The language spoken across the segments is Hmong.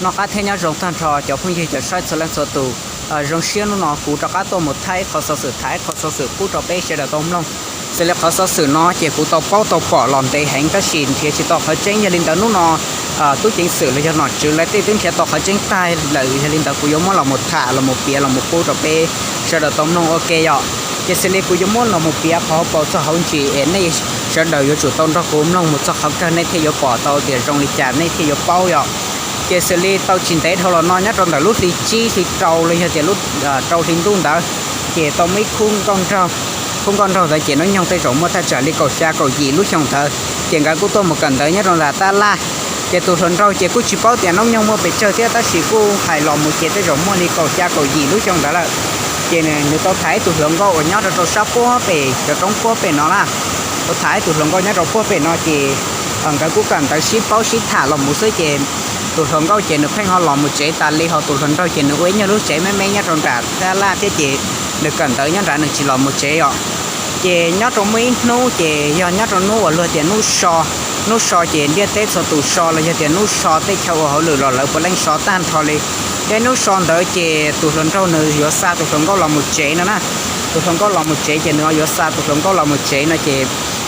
Noj qab thiab nyob zoo tag nrho cov phooj ywg cov saib txhua leej txhua tus. Zoo siab hnub no kuv rov qab tuaj mus thaij qhov xov xwm, thaij qhov xov xwm pub rau peb sawv daws tau mloog. Xws li qhov xov xwm no ces kuv tau paub tau pom los ntev heev tab sis nrhiav tsis tau qhov tseeb, yog li ntawd hnub no tub ceev xwm los yog nom tswv lawv tej twb nrhiav tau qhov tseeb tag lawm, yog li ntawd kuv yuav muab los mus tham los mus piav los mus pub rau peb sawv daws tau mloog ua ke yom. Ces xws li kuv yuav muab los mus piav qhov hauv paus txog hauv ntsis es nej sawv daws yuav tsum tau nrog kuv mloog mus txog qhov kawg nej thiaj yuav pom tau tias zoo li cas nej thiaj yuav paub yom. Ces xws li tau tsis ntev dhau los no nyob rau ntawm lub hli tsib hli rau los yog tias lub rau hli ntuj ntawd, ces tau muaj ib khub nkauj nraug, khub nkauj nraug ntawd ces hnub nyoog tej zaum muaj thaj tsam li kaum xya kaum yim lub xyoo ntawd, ces nkawd kuj tuaj mus kawm ntawv nyob rau nram tab laj. Ces tus hluas nraug ces kuj tsis paub tias hnub nyoog muaj pes tsawg thiab tab sis kuj hais los mus ces tej zaum muaj li kaum xya kaum yim lub xyoo ntawd lawm. Ces nws tau tham ib tug hluas nkauj uas nyob rau rau sab puag pem cov roob puag pem no na. Tau tham ib tug hluas nkauj nyob rau puag pem no ces nkawd kuj kawm ntawv sib paub sib tham los mus xwb ces tus hluas nkauj ces nws pheej ho los mus tsev tas li, ho tus hluas nraug ces nws ua ib nyuag lub tsev me me nyob rau nram tab laj thiab ces nws kawm ntawv nyob nrad nws tsis los mus tsev os. Ces nyob rau muaj ib hnub ces yog nyob rau hnub uas luag tias hnub so, hnub so ces ntiaj teb txhua tus so los yog tias hnub so tej chaw ua hauj lwm los lawv puav leej so tag nrho li. Thiab hnub so ntawd ces tus hluas nraug nws yuav xa tus hluas nkauj los mus tsev no na. Tus hluas nkauj los mus tsev ces nws yuav xa tus hluas nkauj los mus tsev no ces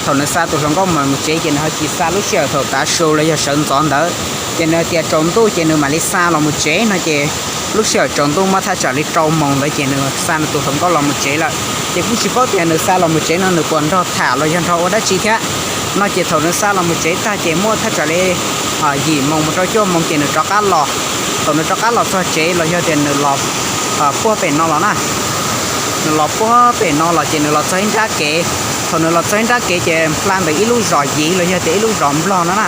thaum nws xa tus hluas nkauj los mus tsev ces nws ho tsis xa lub sij hawm thaum tav su los yog sawv ntxov ntawd. Ces nws tias tsaus ntuj ces nws mam li xa los mus tsev no ces lub sij hawm tsaus ntuj muaj thaj tsam li rau moos ntawd ces nws xa nws tus hluas nkauj los mus tsev lawm. Ces kuj tsis paub tias nws xa los mus tsev no nws puas nrog tham los yog nrog ua dab tsi thiab. No ces thaum nws xa los mus tsev tag ces muaj thaj tsam li yim moos mus rau cuaj moos ces nws rov qab los. Thaum nws rov qab los txog tsev los yog tias nws los puag pem no los na, nws los puag pem no los ces nws los txog ib nrab kev. Thaum nws los txog ib nrab kev ces hla ntawm ib lub zos Yiv los yog tias ib lub zos Nplog no na.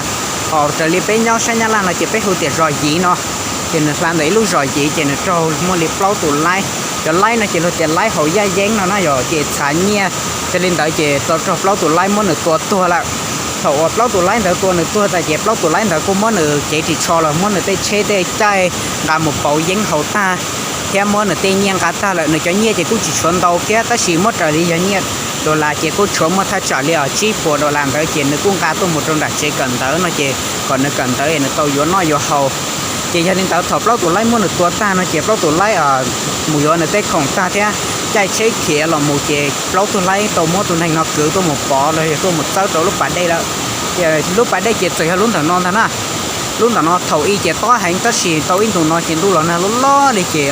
Ho raws li peb nyob sab Nyab Laj no ces peb hu tias zos Yiv no. Ces nws hla ntawm ib lub zos Yiv ces nws raug muaj li plaub tus laib. Cov laib no ces luag tias laib haus yaj yeeb no na yom, ces txhav nyiaj. Ces li ntawd ces tau raug plaub tus laib muab nws tua tuag lawm. Thaum uas plaub tus laib ntawd tua nws tuag tas ces plaub tus laib ntawd kuj muab nws cev ris tsho los muab nws tej tsheb tej caij nqa mus pauv yeeb haus tag, thiab muab nws tej nyiaj nqa tag lawm. Nws cov nyiaj ces kuj tsis tshuav ntau kiag tab sis muab raws li yog nyiaj dollar ces kuj tshuav muaj thaj tsam li tsib puas dollar ntawd ces nws kuj nqa tuaj mus rau nram tsev kawm ntawv no ces kom nws kawm ntawv es nws tau yuav noj yuav haus. Ces yog li ntawd thaum plaub tus laib muab nws tua tag no ces plaub tus laib mus yuav nws tej khoom tag thiab caij tsheb khiav los mus ces plaub tug laib tau muab tus neeg no kwv tuaj mus pov los yog tuaj mus txawb rau lub pas dej lawm. Lub pas dej ces txawm yog lub ntawm no ntag na. Lub ntawm no thaum ub ces tob heev tab sis tau ib ntus no ces ntuj los nag loj loj li ces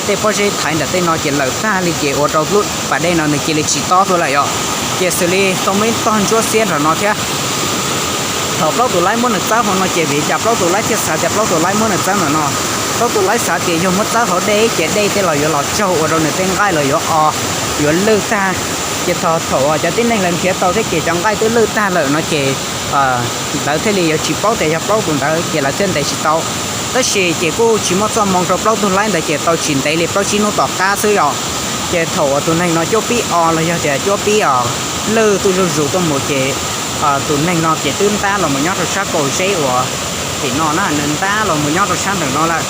tej pob zeb thaiv ntawm tej no ces lawm tag li ces ua rau lub pas dej no nws cia li tsis tob tuaj lawm yom. Ces xws li tau muaj ib tog ntsuab xiab nram no thiab. Thaum plaub tus laib muab nws txawb hauv no ces vim li cas plaub tus laib thiaj xav tias plaub tus laib muab nws txawb ntawm no? Plaub tus laib xav tias yog muab txawb hauv dej ces dej tej los yuav los tsaug ua rau nws tej nqaij los yuav o, yuav lwj tag. Ces thaum uas cov tib neeg lawv nrhiav tau thiab ces cov nqaij twb lwj tag lawm no ces lawv thiaj li yuav tsis paub tias yog plaub tus ntawd ces lawv thiaj ntes tsis tau. Tab sis ces kuj tsis muaj txoj hmoo rau plaub tug laib ntawd ces tau tsis ntev li plaub tsib hnub tom qab xwb yom. Ces thaum uas tus neeg no cuab pib o los yog tias cuab pib o lwj tuaj zuj zus tuaj mus ces tus neeg no ces twb ntab los mus nyob rau sab kaum zeb uas tim no na, nws ntab los mus nyob rau sab nraum no lawm.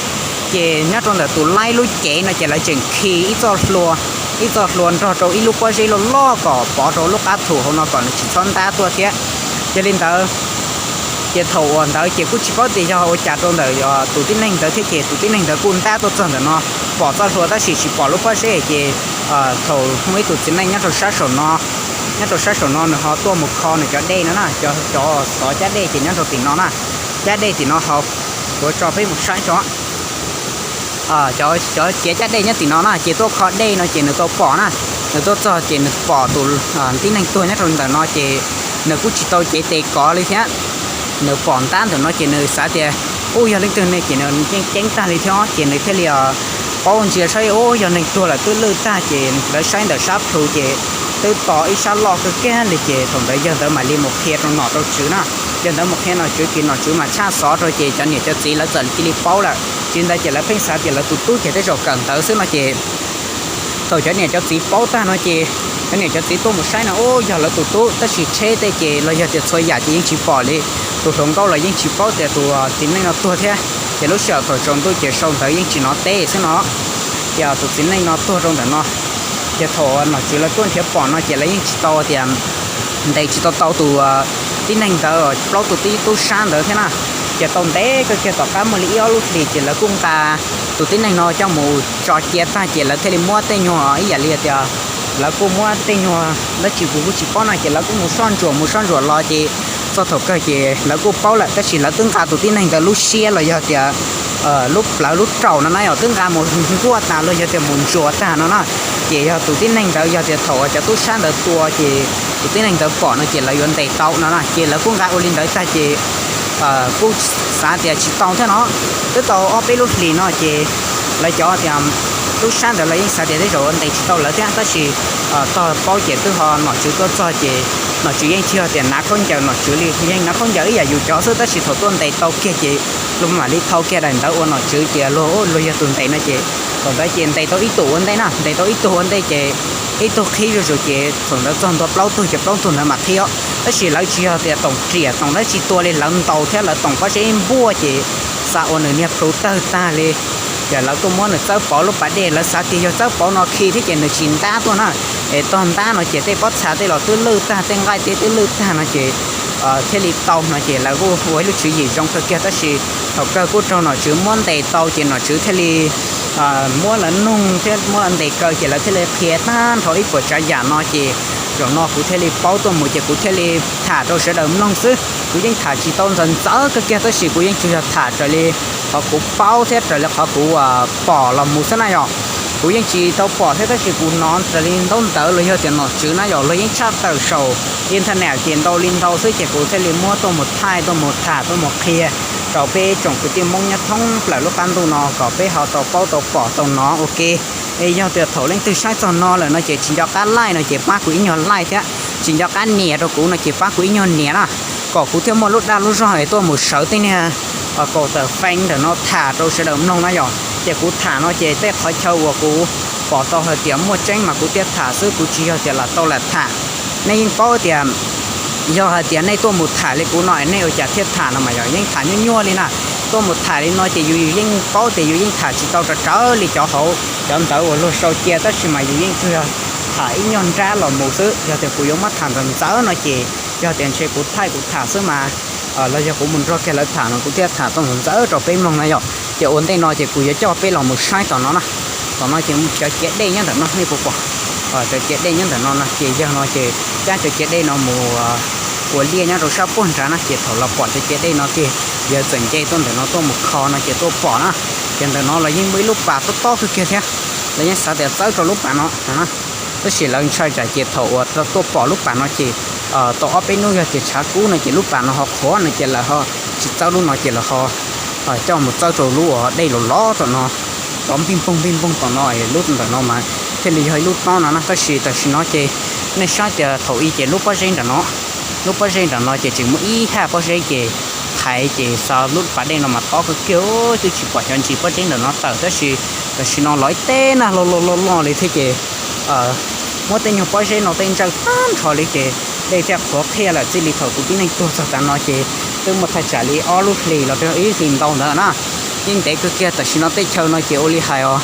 Ces nyob rau ntawm tus laib lub cev no ces lawv tseem khi ib txoj hlua, ib txoj hlua nrog rau ib lub pob zeb loj loj kom pov rau lub qab thu hauv no kom nws tsis txhob ntab tuaj thiab. Yog li ntawd ces thaum uas ntawd ces kuj tsis paub tias yog ua cas rau ntawm tus tib neeg ntawd thiab ces tus tib neeg ntawd kuj ntab tuaj txog ntawm no, pom txoj hlua tab sis tsis pom lub pob zeb ces thaum muaj ib tus txiv neej nyob rau sab saum no, nyob rau sab saum no nws ho tuaj mus kho nws cov dej no na, cov xov cab dej ces nyob rau tim no na, cab dej tim no hauv. Kuv tso peb mus saib tso. Cov ciav cab dej nyob tim no na ces tuaj kho dej no ces nws tau pom na, nws tuaj txog ces nws pom tus tib neeg tuag nyob rau ntawm no ces nws kuj tsis tau cev tes kov li thiab. Nws pom ntab ntawm no ces nws xav tias ub yog leej twg ne ces nws ceeb ceeb tag li thiab ces nws thiaj li paub ntsia saib ub yog neeg tuag lawm twb lwj tag ces lawv saib ntawm sab plhu ces twb to ib sab loj kawg kiag li ces thaum ntawd yawg ntawd mam li mus qhia rau nom rau tswv na. Yawg ntawd mus qhia nom tswv ces nom tswv mas tshaj xov rau ces cov niam cov txiv lawv txawm cia li paub lawm. Tsis ntawd ces lawv pheej xav tias lawv tus tub ces tej zaum kawm ntawv xwb no ces thaum cov niam cov txiv paub tag no ces cov niam cov txiv tuaj mus saib no ub yog lawv tus tub tab sis tsheb tej ces los yog tias txhua yam ces yeej tsis pom li. Tus hluas nkauj los yeej tsis paub tias tus txiv neej no tuag thiab. Ces lub sij hawm thaum tsaus ntuj ces sau ntawv yeej tsis hnov teb xwb no. Ces tus txiv neej no tuag rau ntawm no. Ces thaum nom tswv lawv tuaj nrhiav pom no ces lawv yeej tsis tau tias ntes tsis tau tau tus tib neeg ntawd, plaub tus tib tub sab ntawd thiab na. Ces tau ntev kawg kiag tom qab muaj li ib ob lub hlis ces lawv kuj nqa tus tib neeg no coj mus tso cia tag ces lawv thiaj li muab tej nyuag ib yam li tias lawv kuj muab tej nyuag dab tsi kuv kuj tsis paub no ces lawv kuj mus soj ntsuam mus soj ntsuam los ces txog thaum kawg ces lawv kuj paub lawm tab sis lawv twb nqa tus tib neeg ntawd lub siab los yog tias lub plawv lub raum no na yog twb nqa mus nkuaj tas los yog tias mus ntsuas tag no na. Ces yog tus tib neeg ntawd yog tias thaum cov tub sab ntawd tua ces tus tib neeg ntawd pom no ces lawv yuav ntes tau no na ces lawv kuj nqa ua li ntawd tag ces kuj xav tias tsis tau thiab no. Twb tau ob peb lub hlis no ces lawv cov tias tub sab ntawd lawv yeej xav tias tej zaum ntes tsis tau lawv thiab tab sis tog paub ces twb ho nom tswv tuaj txog ces nom tswv yeej tsis yog tias hnav khaub ncaws nom tswv li yeej hnav khaub ncaws ib yam yus cov xwb tab sis thaum tuaj ntes tau kiag ces luag mam li thau kiag daim ntawv ua nom tswv ces luag luag yog tus ntes no ces thaum ntawd ces ntes tau ib tug ua ntej na ntes tau ib tug ua ntej ces ib tug qhib zuj zus ces thaum ntawd txog ntua plaub tug ces plaub tug ntawd mam qhib os tab sis lawv tsis yog tias toom riam toom dab tsi tua li lawv ntaus thiab lawv toom pob zeb npuaj ces xa ua nws niag plhu tawg tag li. Ces lawv kuj muab nws txawb pov lub pas dej lawv xav tias yog txawb pov no khi thiab ces nws tsis ntab tuaj na es tog ntab no ces tej pob txha tej los twb lwj tag tej nqaij tej twb lwj tag no ces thiaj li tau no ces lawv kuj ua ib lub tswv yim zoo kawg kiag tab sis thaum kawg kuj raug nom tswv muab ntes tau ces nom tswv thiaj li muab lawv noog thiab muab lawv ntes kaw ces lawv thiaj li qhia tag nrho ib puas tsav yam no ces zaum no kuv thiaj li paub tuaj mus ces kuv thiaj li tham rau sawv daws mloog xwb kuv yeej tham tsis tau ntxaws ntxawv kawg kiag tab sis kuv yeej tsuas yog tham raws li qhov kuv paub thiab raws li qhov kuv pom los mus xwb na yog kuv yeej tsis tau pom thiab tab sis kuv hnov raws li ntaub ntawv los yog tias nom tswv na yog luag yeej tshaj tawm saum internet ces ntau li ntau xwb ces kuv thiaj li muab tuaj mus thaij tuaj mus tham tuaj mus qhia rau peb tsoom kwv tij Hmoob nyob thoob plaws lub qab ntuj no kom peb ho tau paub tau pom tau hnov ua ke. Es yog tias thaum leej twg saib txog no lawm no ces tsis nco qab like no ces pab kuv ib nyuag like thiab tsis nco qab nias rau kuv no ces pab kuv ib nyuag nias na kom kuv thiaj muaj lub dag lub zog es tuaj mus sawv tej niag kaum tawm feeb ntawm no tham rau sawv daws mloog na yog ces kuv tham no ces tej qhov chaw uas kuv pom tau hais tias muaj tseeb mas kuv thiaj tham xwb kuv tsis yog tias lam tau lam tham. Nej yeej paub tias yog hais tias nej tuaj mus tham li kuv no nej ua cas thiaj tham no mas yog yeej tham nyuaj nyuaj li na. Tuaj mus tham li no ces yus yeej paub tias yus yeej tham tsis tau raws raws li cov hauv cov ntawv uas luag sau cia tab sis mas yus yeej tsuas yog tham ib nyuag nrab los mus xwb yog tias kuv yuav muab tham ntxaws ntxawv no ces yog tias ntshe kuv thaij kuv tham xwb mas los yog kuv mus nrog kiag lawv tham no kuv thiaj tham tau ntxawv ntxawv rau peb mloog na yog ces ua ntej no ces kuv yuav coj peb los mus saib tom no na. Tom no ces cov ciav dej nyob ntawm no nej puas pom cov ciav dej nyob ntawm no no ces yog no ces cab cov ciav dej no mus ua liaj nyob rau sab puag nrad na ces thaum los pom cov ciav dej no ces yog txawm nce tuaj ntawm no tuaj mus kho no ces tuaj pom na. Ces ntawm no los yeej muaj ib lub pas tob tob kawg kiag thiab los yeej xav tias txawb rau lub pas no tab sis lawv ntshai tsam ces thaum uas tuaj pom lub pas no ces tau ob peb hnub yog tias tshav kub no ces lub pas no ho qhuav no ces lawv ho tsis txawb lub no ces lawv ho coj mus txawb rau lub uas dej los lov tom no, tov npij npoog npij npoog tom no lub ntawm no mas thiaj li yog ib lub tob no na tab sis tam sim no ces nej saib tias thaum i ces lub pob zeb nram no, lub pob zeb nram no ces tseem muaj ib haj pob zeb ces thaiv ces xa lub pas dej no mas tob kawg kiag twb tsis pom cov ntsis pob zeb ntawm no tawm tab sis tam sim no los ib teb nag loj loj loj loj li thiab ces muab tej nyuag pob zeb no tej ntsawj tag nrho li ces dej thiaj qhuav qhiaj lawm txij li thaum tus tib neeg tuag txog tav no ces twb muaj thaj tsam li ob lub hlis los rau ib hlis ntau ntawd na. Yeej ntev kawg kiag tam sim no tej chaw no ces ua li hais os,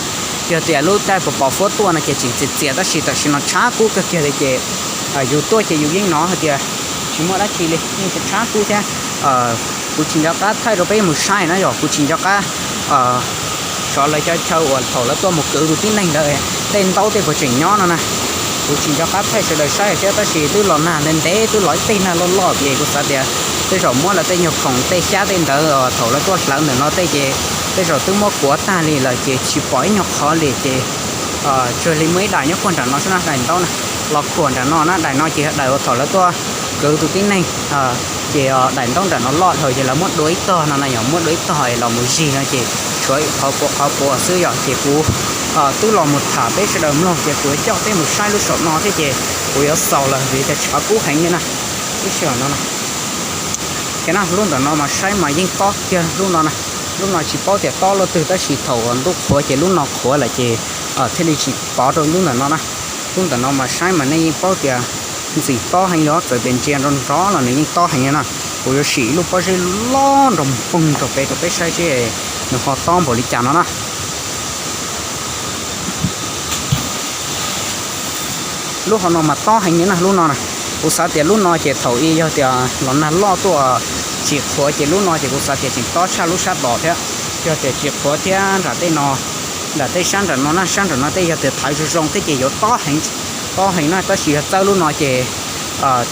yog tias lub caij pos pos huab tuaj no ces tseem txias txias tab sis tam sim no tshav kub kawg kiag li ces yus tuaj ces yus yeej hnov hais tias tsis muaj dab tsi li yeej tshav kub thiab. Kuv tsis nco qab thaij rau peb mus saib na yog kuv tsis nco qab sov lawv cov chaw uas thaum lawv tuaj mus kwv tus tib neeg ntawd tej ntaub tej puas tseem nyob no na. Kuv tsis nco qab thaij sawv daws saib thiab tab sis twb los nag ntev ntev twb los ib teg nag loj loj ces kuv xav tias tej zaum muab lawv tej nyuag khoom tej xyab tej ntawd thaum lawv tuaj hlawv ntawm no tej ces tej zaum twb muab kuav tag li lawm ces tsis pom ib nyuag qhov li ces tsuas li muaj ib daim nyob puag nram no xwb na daim ntaub na. Los khuam nram no na daim no ces yog daim uas thaum lawv tuaj kwv tus tib neeg ces daim ntaub nram no loj dhau ces lawv muab dua ib tog no na yog muab dua ib tog los mus zig no ces tshuav qhov puav qhov puav xwb yog ces kuv twb los mus tham peb sawv daws mloog ces kuv yuav coj peb mus saib lub saum no thiab ces kuv yuav xaus lawm vim tias tshav kub heev li na. Lub sij hawm no ces na lub ntawm no mas saib mas yeej tob kiag lub no na. Lub no tsis paub tias tob lub twg tab sis thaum uas ntuj qhuav ces lub no qhuav lawm ces thiaj li tsis pov rau lub ntawm no na. Lub ntawm no mas saib mas nej yeej paub tias ntxim tob heev li txawm tias ntsia nrov nrov los nws yeej tob heev li na. Kuv yuav sim ib lub pob zeb loj nrog poog rau peb rau peb saib seb nws ho tob npaum li cas no na. Lub hauv no mas tob heev li na lub no na. Kuv xav tias lub no ces thaum i yog tias los nag loj tuaj tsis qhuav ces lub no ces kuv xav tias tseem tob tshaj lub sab tod thiab. Yog tias tsis qhuav thiab nram tej no, nram tej sab nram no na, sab nram no tej yog tias thawv zoo zoo thiab ces yuav tob heev, tob heev na. Tab sis yog txawb lub no ces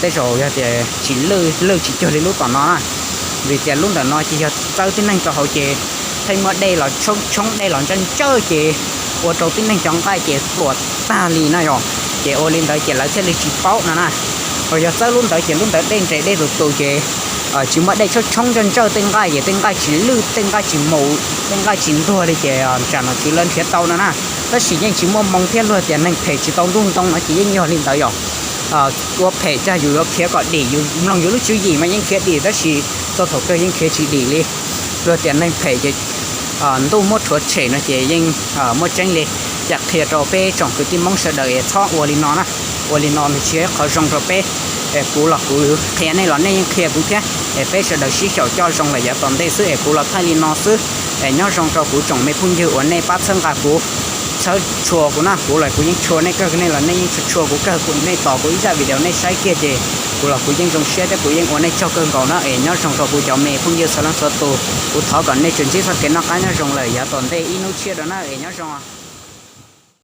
tej zaum yog tias tsis lwj, lwj tsis cuag li lub tom no na. Vim tias lub ntawm no ces yog txawb tib neeg rau hauv ces pheej muaj dej los tshoob tshoob, dej los ntsawj ntsawj ces ua rau tib neeg cov nqaij ces pluam tag li na yog. Ces ua li ntawd ces lawv thiaj li tsis paub no na. Ho yog txawb lub ntawd ces lub ntawd dej nres dej tus tus ces tsis muaj dej tshoob tshoob ntsawj ntsawj tej nqaij ces tej nqaij tsis lwj, tej nqaij tsis mus, tej nqaij tsis ntuag li ces tsam nom tswv lawv nrhiav tau no na. Tab sis yeej tsis muaj moo thiab, luag tias neeg phem tsis tau ntuj ntoo no ces yeej yog li ntawd yog. Ua phem cag yus yuav khiav kom dim, yus mloog yus lub tswv yim mas yeej khiav dim tab sis txog thaum kawg yeej khiav tsis dim li. Luag tias neeg phem ces ntuj muab rhuav tshem no ces yeej muaj tseeb li. Ces qhia rau peb tsoom kwv tij Hmoob sawv daws es txhob ua li no na. Ua li no nws tsis yog ib qhov zoo rau peb. Es kuv los kuv qhia nej los nej yeej qhia kuv thiab, es peb sawv daws sib xyaum coj zoo lawm yav tom ntej xwb es kuv los thaij li no xwb. Es nyob zoo rau kuv tsoom me phooj ywg uas nej pab txhawb nqa kuv, txhawb tshua kuv na, kuv los kuv yeej tshua nej kawg, nej los nej yeej tshua tshua kuv kawg, nej tos kuv ib zaj video nej saib kiag ces kuv los kuv yeej zoo siab thiab kuv yeej ua nej tsaug kawg nkaus na. Es nyob zoo rau kuv cov me phooj ywg txhua leej txhua tus, kuv thov kom nej tsuas ntsib txoj kev noj qab nyob zoo lawm yav tom ntej ib hnub tshiab rau na, es nyob zoo.